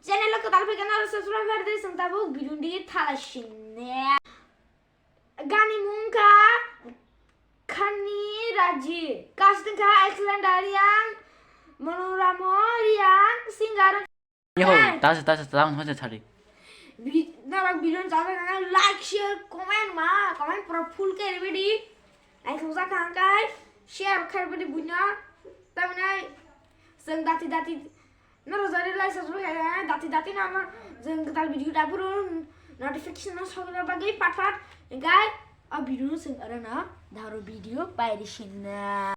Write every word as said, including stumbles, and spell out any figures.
Channel o kwtal phaikhe naro subscribe khaidi, chwng tabuk video di thala sinne. Gani mungkha Khani Raji, casting kha Alexander Riang, Monoramo Riang, singer. Yo, Hey. Tasa, tasa, tasa, tasa, tasa. Bi-, norok video chajak nang like, share, comment ma, comment pura full khe ready. Like khujak kha hangkai share khe ready buino. Tamne chwng dati dati norok jani like subscribe khe dati dati no ano chwng kwtal video da phuru notification no sokna bagwi pat pat hingkai o video no chwng arana daro video pairi sinna.